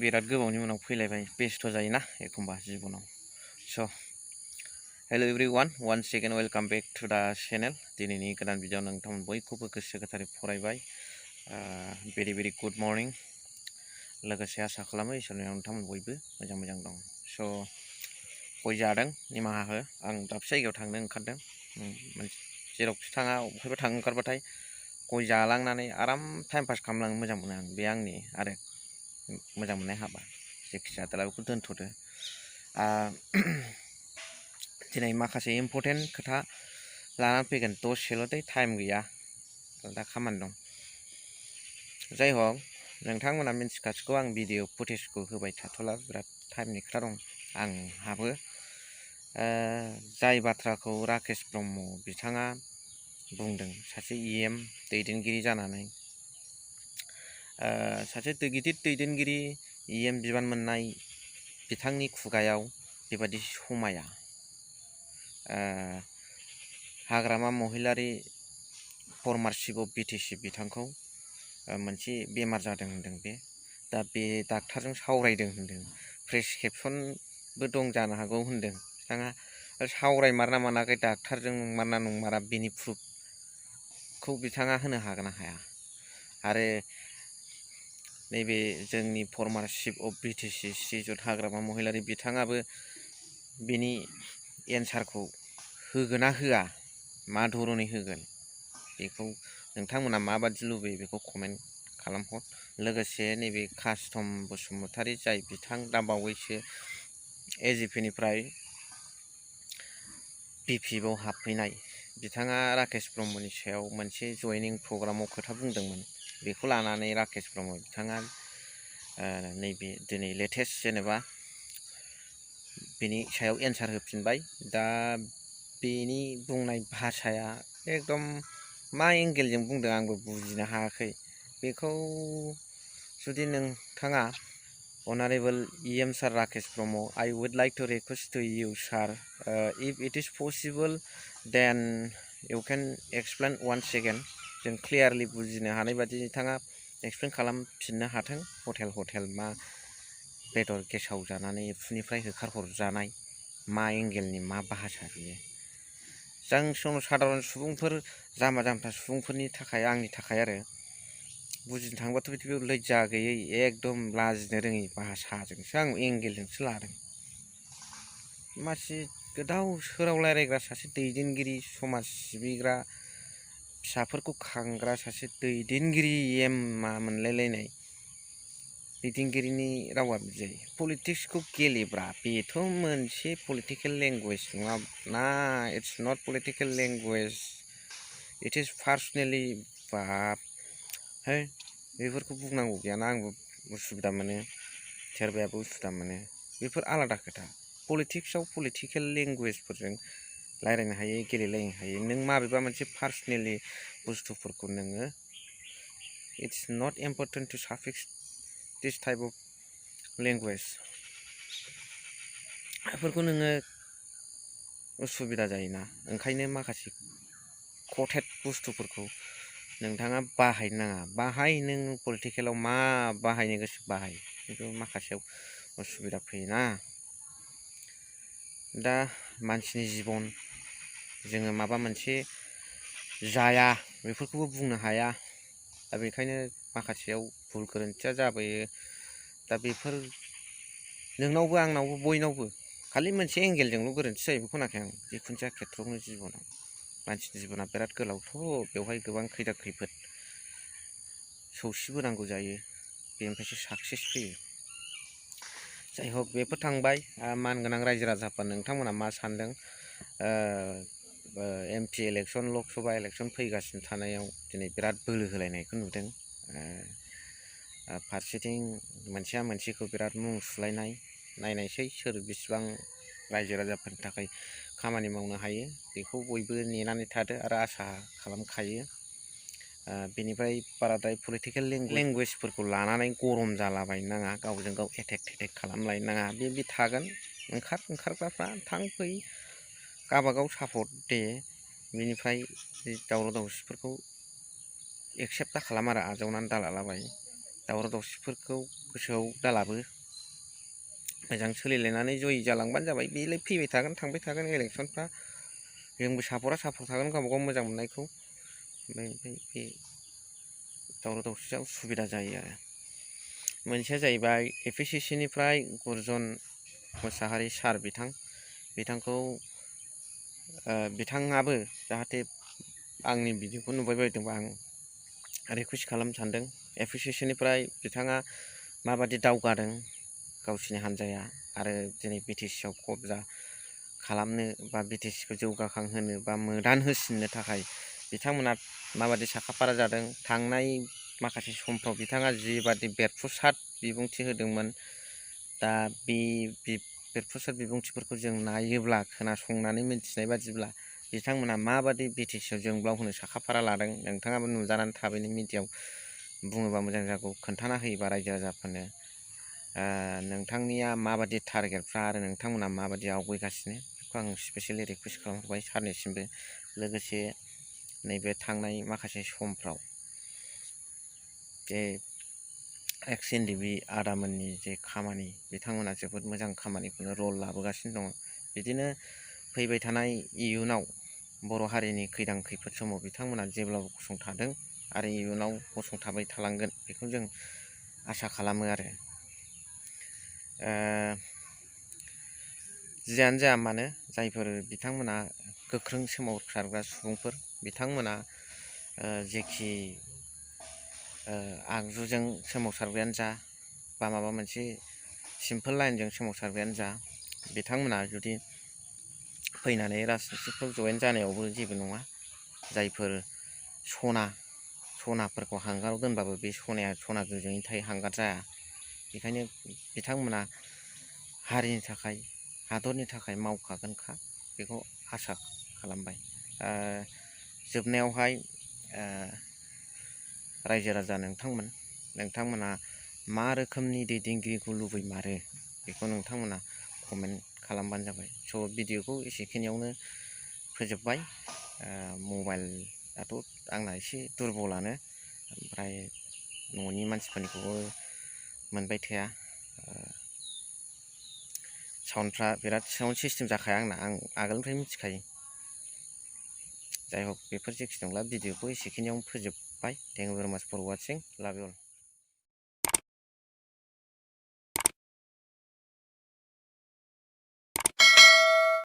बिराद गोबावनि उनाव फैलायबाय बेस्थ' जायोना एखमबा जिबनाव so' hello' everyone once second welcome back to the channel दिनैनि गोदान भिडिअ नोंथांमोन बयखौबो गोसो गोथारै फरायबाय भेरि भेरि गुड मर्निं लोगोसे आसा खालामो इसोरनि नोंथांमोन बयबो मोजां दं स' गय जादों निमाहा हो आं दाबसे जायगायाव थांनो ओंखारदों जेरावखि थाङा बबेहायबा थांनो ओंखारबाथाय गय जालांनानै आराम टाइम पास खालामलांनो मोजां मोनो आं बे आंनि आरो मोजां मोननाय हाबा जायखिजाया दाला बेखौ दोनथ'दो दिनै माखासे इम्पर्टेन्ट खोथा लानानै फैगोन दसेल' दै टाइम गैया दा खामानि दं जाय हक नोंथांमोना मिन्थिखासिगौ आं भिडिअ फुटेजखौ होबाय थाथ'ला बिराद टाइमनि खोथा दं आंहाबो जाय बाथ्राखौ राकेश ब्रह्म बिथाङा बुंदों सासे EM दैदेनगिरि जानानै सासे गिदिर दैदेनगिरि EM बिबान मोननाय बिथांनि खुगायाव बेबादि समाया हाग्रामा महिलारि फर्मार चिफ अफ BTC बिथांखौ मोनसे बेमार जादों होनदों बे दा बे डाक्टारजों सावरायदों होनदों प्रेसक्रिपसनबो दं जानो हागौ होनदों बिथाङा सावरायमारना मानाखै डाक्टारजों नंमारना नंमारा बेनि प्रुफखौ बिथाङा होनो हागोन ना हाया आरो नैबे जोंनि फर्मार चिफ अफ BTC श्रीजुत हाग्रामा महिलारि बिथाङाबो बेनि एन्सारखौ होगोन ना होआ मा धरनै होगोन बेखौ नोंथांमोना माबादि लुबैयो बेखौ कमेन्ट खालामहर लोगोसे नैबे कास्टम बसुमतारी जाय बिथां दा बावैसो AGP-निफ्राय BP-आव हाबफैनाय बिथाङा राकेश ब्रह्मनि सायाव मोनसे जयनिं प्रग्रामाव खोथा बुंदोंमोन बेखौ लानानै राकेश ब्रह्म बिथाङा नैबे दिनै लेटेस्ट जेनेबा बेनि सायाव एन्सार होफिनबाय दा बेनि बुंनाय भाषाया एकदम मा एंगेलजों बुंदों आंबो बुजिनो हायाखै बेखौ जुदि नोंथाङा Honorable EM Sir Rakesh Brahmo, I would like to request to you, sir, if it is possible, then you can explain once again. जों क्लियारलि बुजिनो हानाय बादि नोंथाङा एक्सप्लेन खालामफिननो हाथों हटेल मा बेदर गेसाव जानानै उखुनिफ्राय होखारहरजानाय मा एंगेलनि मा भाषा बियो जों साधारन सुबुंफोर जाम्बा जाम्बा सुबुंफोरनि थाखाय आंनि थाखाय आरो बुजिनो थाङोबाथ' बिदि लज्जा गैयै एकदम लाजिनो रोङै भाषाजोंसो आं एंगेलजोंसो लादों मानसि गोदाव सोराव रायज्लायग्रा सासे दैदेनगिरि समाज सिबिग्रा फिसाफोरखौ खांग्रा सासे दैदेनगिरि EM मा मोनलायलायनाय दैदेनगिरिनि रावा बिदि जायो पलिटिक्सखौ गेलेब्रा बेथ' मोनसे पलिटिकेल लेंगुवेज नङा ना it's not political language it is personally बाब है बेफोरखौ बुंनांगौ गैयाना आंबो उसुबिदा मोनो सोरबायाबो उसुबिदा मोनो बेफोर आलादा खोथा पलिटिक्सआव पलिटिकेल लेंगुवेजफोरजों रायज्लायनो हायो गेलेलायनो हायो नों माबेबा मोनसे पार्सनेलि बुस्थुफोरखौ नोङो it's not important to suffix this type of language बेफोरखौ नोङो उसुबिदा जायोना ओंखायनो माखासे कटेड बुस्थुफोरखौ नोंथाङा बाहायनो नाङा बाहाय नों पलिटिकेलाव मा बाहायनो गोसो बाहाय खिन्थु माखासेयाव उसुबिदा फैयोना दा मानसिनि जिबन जोङो माबा मोनसे जाया बेफोरखौबो बुंनो हाया दा बेखायनो माखासेयाव भुल गोरोन्थिया जाबोयो दा बेफोर नोंनावबो आंनावबो बयनावबो खालि मोनसे एंगेलजोंल' गोरोन्थि जायो बेखौ होनाखै आं जिखुनु जाया खेथ्रआवनो जिबनाव मानसिनि जिबना बिराद गोलावथ' बेवहाय गोबां खैदां खैफोद सौसिबोनांगौ जायो बेनिफ्रायसो साक्सेस फैयो जाय हक बेफोर थांबाय मानगोनां रायजो राजाफोर नोंथांमोना मा सानदों MP इलेक्सन लकसभा इलेक्सन फैगासिनो थानायाव दिनै बिराद बोलो होलायनायखौ नुदों फारसेथिं मोनसेया मोनसेखौ बिराद मुं सुलायनाय नायनायसै सोर बिसिबां रायजो राजाफोरनि थाखाय खामानि मावनो हायो बेखौ बयबो नेनानै थादो आरो आसा खालामखायो बेनिफ्राय बाराद्राय पलिटिकेल लेंगुवेजफोरखौ लानानै गरम जालाबायनो नाङा गावजों गाव एटेक खालामलायनो नाङा बे थागोन ओंखारग्राफ्रा थां फै गावबागाव सापर्ट दे बेनिफ्राय दावराव दावसिफोरखौ एक्सेप्ट दा खालाम आरो आजावनानै दालालाबाय दावराव दावसिफोरखौ गोसोआव दालाबो, मोजां सोलिलायनानै जयि जालांबानो जाबाय। बेलाय फैबाय थागोन थांबाय थागोन इलेक्सनफ्रा, जोंबो सापर्टआ सापर्ट थागोन गावबा गाव मोजां मोननायखौ। ओमफ्राय बे दावराव दावसिया उसुबिदा जायो आरो। मोनसेया जाहैबाय APCC निफ्राय गुरजन मोसाहारि सार बिथांखौ बिथाङाबो जाहाथे आंनि भिडिअखौ नुबाय बायदोंबा आं रिकुवेस्ट खालामनो सानदों। APCC निफ्राय बिथाङा माबादि दावगादों गावसिनि हान्जाया, आरो दिनै BTC-आव कब्जा खालामनो बा BTC-खौ जौगाखांहोनो बा मोदान होसिननो थाखाय बिथांमोना माबादि साखाफारा जादों। थांनाय माखासे समफ्राव बिथाङा जिबादि बेरफुसार बिबुंथि होदोंमोन, दा बे बेरफुसार बिबुंथिफोरखौ जों नायोब्ला, खोनासंनानै मिन्थिनाय बादिब्ला बिथांमोना माबादि BTC-आव जोंब्लाव होनो साखाफारा लादों, नोंथाङाबो नुजानानै थाबैनो मिडियाआव बुङोबा मोजां जागौ, खोन्थाना होयोबा रायजो राजाफोरनो नोंथांनिया माबादि टारगेटफ्रा आरो नोंथांमोना माबादि आवगायगासिनो, बेखौ आं स्पेसियेलि रिकुवेस्ट खालामहरबाय सारनिसिमबो। लोगोसे नैबे थांनाय माखासे समफ्राव जे ex-NDB आदामोननि जे खामानि, बिथांमोना जोबोद मोजां खामानिखौनो रल लाबोगासिनो दङ। बिदिनो फैबाय थानाय इयुनाव बर' हारिनि खैदां खैफोद समाव बिथांमोना जेब्लाबो गसंथादों आरो इयुनाव गसंथाबाय थालांगोन, बेखौ जों आसा खालामो आरो। जियानो जाया मानो, जायफोर बिथांमोना गोख्रों सोमावसारग्रा सुबुंफोर, बिथांमोना जेखि आगजुजों सोमावसारग्रायानो जा बा माबा मोनसे सिम्पोल लाइनजों सोमावसारग्रायानो जा, बिथांमोना जुदि फैनानै राजनितिफ्राव जयेन जानायावबो जेबो नङा। जायफोर सनाफोरखौ हांगाराव दोनबाबो बे सना गोजोंनि थायो, हांगार जाया। बेखायनो बिथांमोना हारिनि थाखाय, हादरनि थाखाय मावखागोनखा, बेखौ आसा खालामबाय। जोबनायावहाय रायजो राजा नोंथांमोना मा रोखोमनि दैदेनगिरिखौ लुबैमारो, बेखौ नोंथांमोना कमेन्ट खालामबानो जाबाय। स' भिडिअखौ एसेखिनियावनो फोजोबबाय। मबाइलाथ' आंना एसे दुरबलानो, ओमफ्राय न'नि मानसिफोरनिखौबो मोनबाय थाया। साउन्डफ्रा बिराद साउन्ड सिस्टेम जाखाया आंना, आं आगोलनिफ्राय मिथिखायो। जाय हक, बेफोर जेखि दंला भिडिअखौ एसेखिनियावनो फोजोबबाय। थेंक इउ भेरि माच फर वाचिं, लाभ इउ अल।